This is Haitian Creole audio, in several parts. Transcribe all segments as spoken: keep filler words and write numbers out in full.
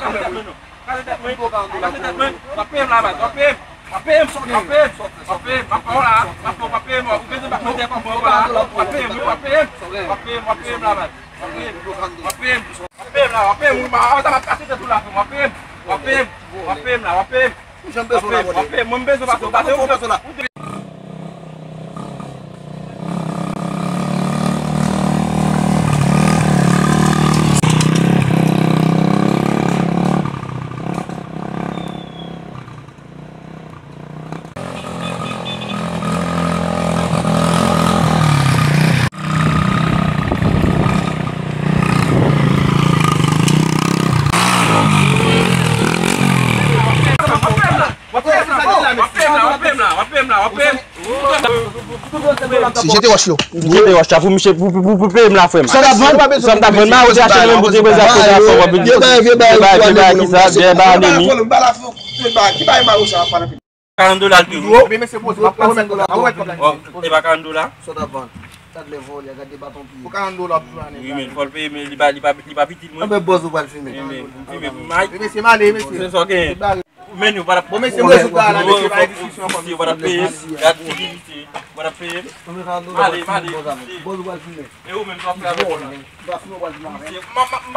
tèt mwen, wi. Kase tèt mwen. Kase tèt mwen. W ap peye m la, baz. W ap peye m. W ap peye m. W ap peye m. W ap peye m. M ap fè w la. M ap fè w, w ap peye m. Ou bezwen bat mwen tèt kòb mwen la. W ap peye m, wi, w ap peye m. W ap peye m, w ap peye m la, baz. W ap peye m. W ap peye m. W ap peye m la, w ap peye m. Wi, m ap kase tèt ou la, frè m. W ap peye m. W ap peye m. W ap peye m la, w ap peye m. Jan m bezwen w la, w ap peye m. Mwen, m bezwen pase w, pase w. W ap peye m la, w ap peye m la, w ap peye m la, w ap peye m. Si jete wòch yo. Jete wòch la pou misye, pou, pou, pou, pou peye m la, frè m. Sa m t ap vann? Sa m t ap vann, ma ou te achte nan menm bout, te bezwen achte nan fò, w ap di. Vye bagay, vye bagay, vye bagay, ki sa, vye bagay, anemi. Ki bagay, ma ou sa ap pale? Karant dola l te dwe w. Ebyen, mesye, poze, m ap pran senk dola. Ou wè kòb la. E pa karant dola? Sa w t ap vann? Gad lè vòlè, gad de baton pye. Pou karant dola w ap jwe ane. Wi, men fò l peye, men li pa, li pa, li pa pitit mwen. Anben bòz ou pral fimen. Wi, men m fimen pou may. Wi, mesye, m ale, mesye. Se sa w gen. Men nou pa t ap. Bon, mesye, m rezoud bagay la, mesye, pa gen diskisyon ankò, mesye. Yo pa t ap peye. Gad figi misye. Yo pa t ap peye. M ale, m ale. Bòz ou pral fimen. E ou menm, sa w ap fè avèk ou la? M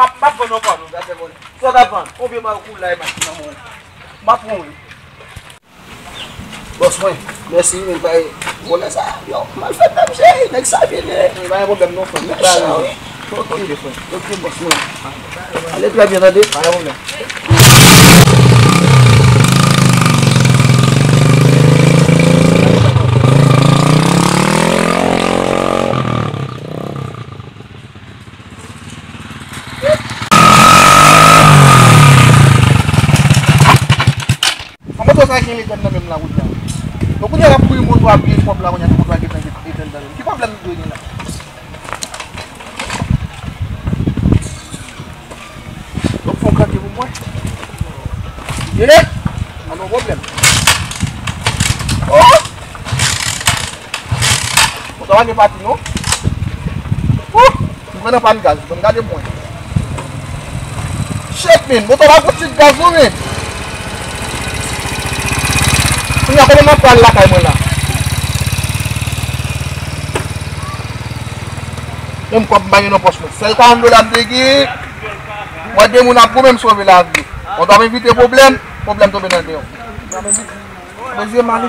ap vann ankò, non. Sa w t ap vann? Konbyen may ou koule la e machin nan mwen? M ap pran, wi. Bòs mwen, mèsi, men bay vòlè sa, yo, malfektè, mesye, nèg sa vini. Wi, pa gen pwoblèm non, frè m. Mèchan, wi. Ok, frè. Ok, bòs mwen. Ale trè byen, tande. Pa gen pwoblèm. An moto sa gen etèn nan menm la kounye a. Bon, kounye a l ap kouri moto a pye pwòp la kounye a, moto a gentan etèn nan menm. Ki pwoblèm li dwe gen la? Donk fò w kanpe pou mwen. Ye! An, non pwoblèm. Oh! Moto a pa gen pati non. Ouh! M pran nan pàn gaz, ban m gade mwen. Shit, men, moto pa pran ti gaz non, men. Kounye a, kòman m ap pral lakay mwen la? Menm kòb m pa gen nan pòch mwen. Sèl karant dola m te gen. M wè de moun ap goumen, m sove lavi. Moto ap evite pwoblèm, pwoblèm tonbe nan den yo. Bezwen m ale.